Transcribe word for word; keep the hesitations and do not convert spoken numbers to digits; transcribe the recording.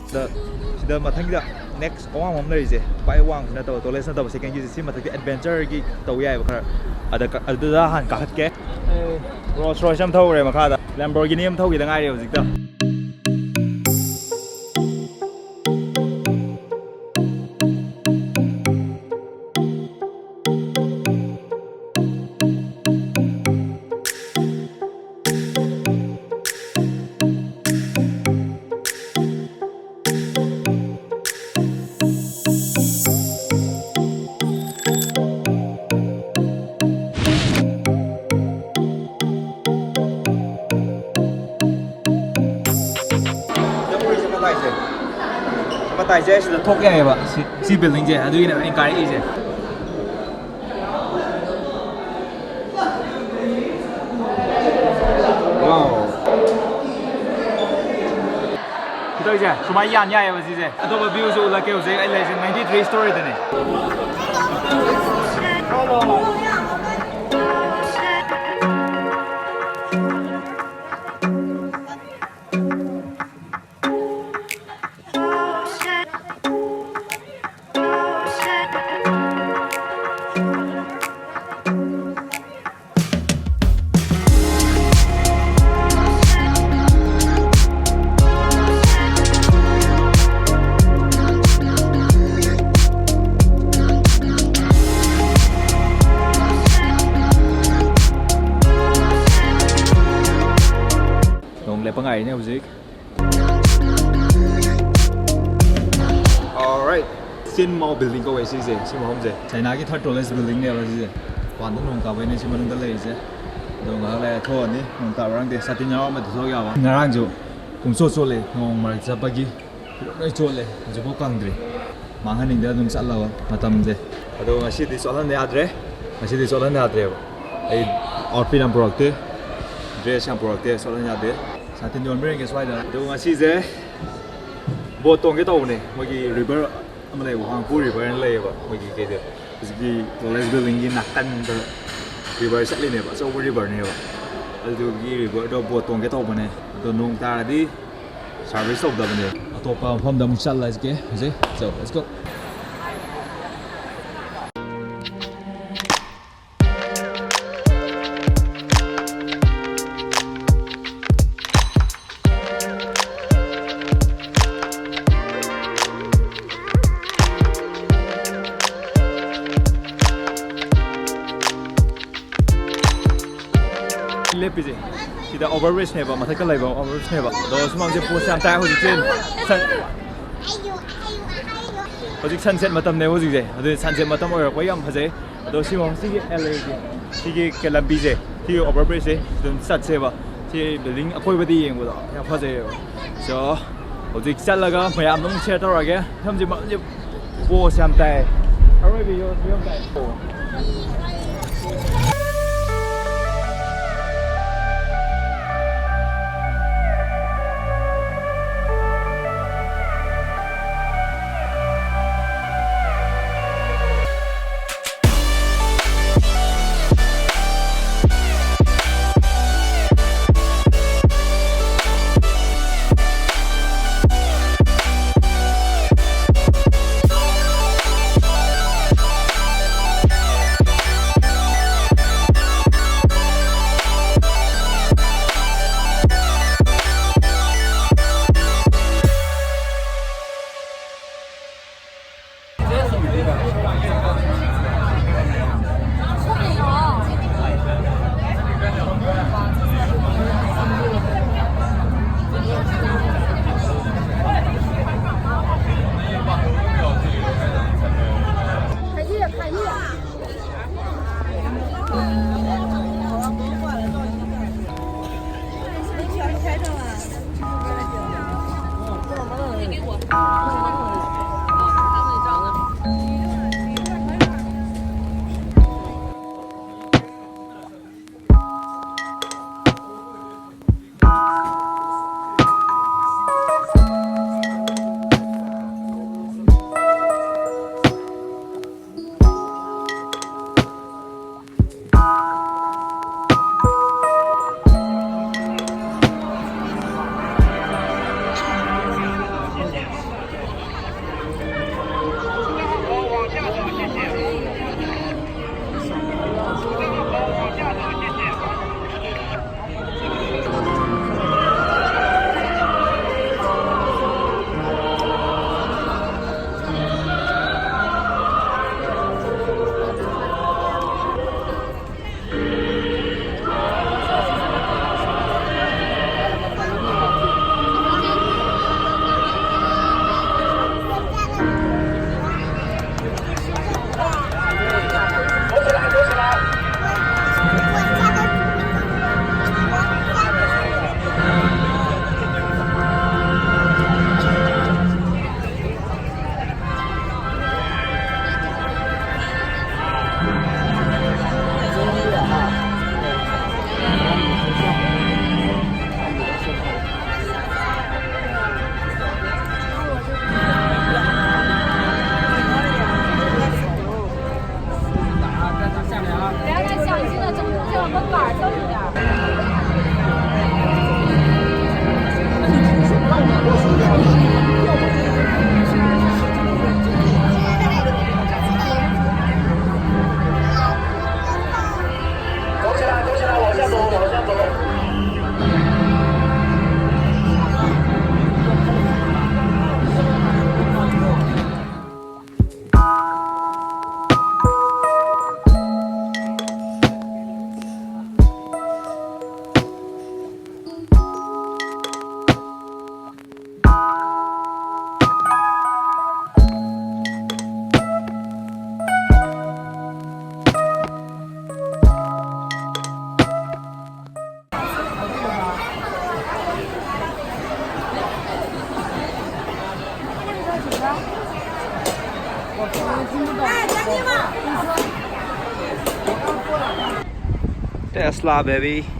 ꯁꯤꯗ, ꯁꯤꯗ ꯃꯊꯪꯒꯤꯗ next ꯑꯋꯥꯡꯕ ꯑꯃ ꯂꯩꯔꯤꯁꯦ, ꯈ꯭ꯋꯥꯏ ꯋꯥꯡꯕ ꯅꯠꯇꯕ, tallest ꯅꯠꯇꯕ, second ꯒꯤꯁꯦ, ꯁꯤ ꯃꯊꯛꯇ adventure ꯒꯤ ꯇꯧ ꯌꯥꯏꯑꯕ ꯈꯔ꯫ ꯑꯗ ꯀ-, ꯑꯗꯨꯗ ꯍꯥꯟꯅ ꯀꯥꯈꯠꯀꯦ꯫ Rolls Royce ꯑꯃ ꯊꯧꯔꯦ ꯃꯈꯥꯗ, Lamborghini ꯑꯃ ꯊꯧꯈꯤꯗ ꯉꯥꯏꯔꯤ ꯍꯧꯖꯤꯛꯇ꯫ ꯁꯤꯗ ꯎꯔꯤꯁꯦ ꯃꯇꯥꯏꯁꯦ, ꯃꯇꯥꯏꯁꯦ ꯁꯤꯗ ꯊꯣꯛ ꯌꯥꯏꯑꯕ, ꯁꯤ, ꯁꯤ building ꯁꯦ, ꯑꯗꯨꯒꯤꯅꯦ ꯑꯩꯅ ꯀꯥꯔꯛꯏꯁꯦ꯫ Wow. ꯁꯤ ꯇꯧꯔꯤꯁꯦ ꯁꯨꯃꯥꯏꯅ ꯌꯥꯟ ꯌꯥꯏꯑꯕ ꯁꯤꯁꯦ꯫ ꯑꯇꯣꯞꯄ view ꯁꯨ ꯎꯠꯂꯛꯀꯦ꯫ ꯍꯧꯖꯤꯛ ꯑꯩ ꯂꯩꯔꯤꯁꯦ ninety three story ꯗꯅꯦ꯫ ꯅꯣꯡ ꯂꯦꯞꯄ ꯉꯥꯏꯔꯤꯅꯦ ꯍꯧꯖꯤꯛ꯫ Alright, Chin Mao Building ꯀꯧꯋꯦ ꯁꯤꯁꯦ, ꯁꯤ ꯃꯐꯝꯁꯦ꯫ ꯆꯥꯏꯅꯥꯒꯤ third tallest building ꯅꯦꯕ ꯁꯤꯁꯦ꯫ ꯃꯄꯥꯟꯗ ꯅꯣꯡ ꯇꯥꯕꯩꯅꯦ ꯁꯤ ꯃꯅꯨꯡꯗ ꯂꯩꯔꯤꯁꯦ꯫ ꯑꯗꯣ ꯉꯥꯏꯍꯥꯛ ꯂꯩꯔ ꯊꯣꯛꯑꯅꯤ, ꯅꯣꯡ ꯇꯥꯕ꯭ꯔꯥ ꯈꯪꯗꯦ꯫ ꯁꯥꯇꯤꯟ ꯌꯥꯎꯔꯝꯃꯗꯤ ꯊꯣꯛ ꯌꯥꯕ꯫ ꯉꯔꯥꯡꯁꯨ ꯄꯨꯡꯆꯣꯠ ꯆꯣꯠꯂꯦ, ꯅꯣꯡ ꯃꯔꯛ ꯆꯠꯄꯒꯤ꯫ ꯂꯣꯏ ꯆꯣꯠꯂꯦ, ꯍꯧꯖꯤꯛꯐꯥꯎ ꯀꯪꯗ꯭ꯔꯤ꯫ ꯃꯥꯡꯍꯟꯅꯤꯡꯗꯅ ꯑꯗꯨꯝ ꯆꯠꯂꯕ ꯃꯇꯝꯁꯦ꯫ ꯑꯗꯣ ꯉꯁꯤꯗꯤ ꯆꯣꯠꯍꯟ ꯌꯥꯗ꯭ꯔꯦ, ꯉꯁꯤꯗꯤ ꯆꯣꯠꯍꯟ ꯌꯥꯗ꯭ꯔꯦꯕ꯫ ꯑꯩ outfit ꯌꯥꯝ ꯄꯨꯔꯛꯇꯦ, dress ꯌꯥꯝ ꯄꯨꯔꯛꯇꯦ, ꯆꯣꯠꯍꯟ ꯌꯥꯗꯦ꯫ ꯁꯥꯇꯤꯟ ꯌꯣꯟꯕ꯭ꯔꯥ ꯌꯦꯡꯒꯦ ꯁ꯭ꯋꯥꯏꯗ꯫ ꯑꯗꯣ ꯉꯁꯤꯁꯦ boat ꯇꯣꯡꯒꯦ ꯇꯧꯕꯅꯦ, ꯃꯣꯏꯒꯤ river ꯑꯃ ꯂꯩꯌꯦꯕ, ꯋꯥꯡꯄꯨ river ꯍꯥꯏꯅ ꯂꯩꯌꯦꯕ, ꯃꯣꯏꯒꯤ ꯀꯩꯗ ꯍꯧꯖꯤꯛꯀꯤ college building ꯒꯤ ꯅꯥꯀꯟꯗ river ꯆꯠꯂꯤꯅꯦꯕ, ꯑꯆꯧꯕ river ꯅꯦꯕ꯫ ꯑꯗꯨꯒꯤ river ꯗꯣ boat ꯇꯣꯡꯒꯦ ꯇꯧꯕꯅꯦ, ꯑꯗꯣ ꯅꯣꯡ ꯇꯥꯔꯗꯤ ꯁꯥꯔꯚꯤꯁ ꯇꯧꯗꯕꯅꯦ꯫ ꯑꯇꯣꯞꯄ ꯃꯐꯝꯗ ꯑꯃꯨꯛ ꯆꯠꯂꯁꯤꯒꯦ ꯍꯧꯖꯤꯛ꯫ So, let's go. ꯂꯦꯞꯄꯤꯁꯦ ꯁꯤꯗ ꯑꯣꯚꯔ ꯕ꯭ꯔꯤꯖꯅꯦꯕ, ꯃꯊꯛꯇ ꯂꯩꯕ ꯑꯣꯚꯔ ꯕ꯭ꯔꯤꯖꯅꯦꯕ꯫ ꯑꯗꯣ ꯁꯨꯃꯥꯡꯁꯦ ꯄꯣꯁ ꯌꯥꯝ ꯇꯥꯏ ꯍꯧꯖꯤꯛꯁꯦ꯫ ꯁꯟ-, ꯍꯧꯖꯤꯛ ꯁꯟꯁꯦꯠ ꯃꯇꯝꯅꯦꯕ ꯍꯧꯖꯤꯛꯁꯦ꯫ ꯑꯗꯨ ꯁꯟꯁꯦꯠ ꯃꯇꯝ ꯑꯣꯏꯔꯛꯄ ꯌꯥꯝ ꯐꯖꯩ꯫ ꯑꯗꯣ ꯁꯤ ꯃꯐꯝ, ꯁꯤꯒꯤ ꯑꯦꯜ ꯑꯦꯒꯤ ꯁꯤꯒꯤ ꯀ-, ꯂꯝꯕꯤꯁꯦ, ꯁꯤꯒꯤ ꯑꯣꯚꯔ ꯕ꯭ꯔꯤꯖꯁꯦ ꯑꯗꯨꯝ ꯆꯠꯁꯦꯕ꯫ ꯁꯤ ꯕꯤꯜꯗꯤꯡ ꯑꯀꯣꯏꯕꯗꯤ ꯌꯦꯡꯕꯗꯣ ꯌꯥꯝ ꯐꯖꯩꯌꯦꯕ꯫ So, ꯍꯧꯖꯤꯛ ꯆꯠꯂꯒ ꯃꯌꯥꯝꯗ ꯑꯃꯨꯛ ꯁꯤꯌꯔ ꯇꯧꯔꯛꯑꯒꯦ꯫ ꯃꯐꯝꯁꯦ, ꯃꯐꯝꯁꯦ ꯄꯣꯁ ꯌꯥꯝ ꯇꯥꯏ꯫ ꯑꯔꯣꯏꯕ ꯌꯣ-, ꯌꯣ ꯌꯥꯝ ꯇꯥꯏ꯫ Tesla, baby.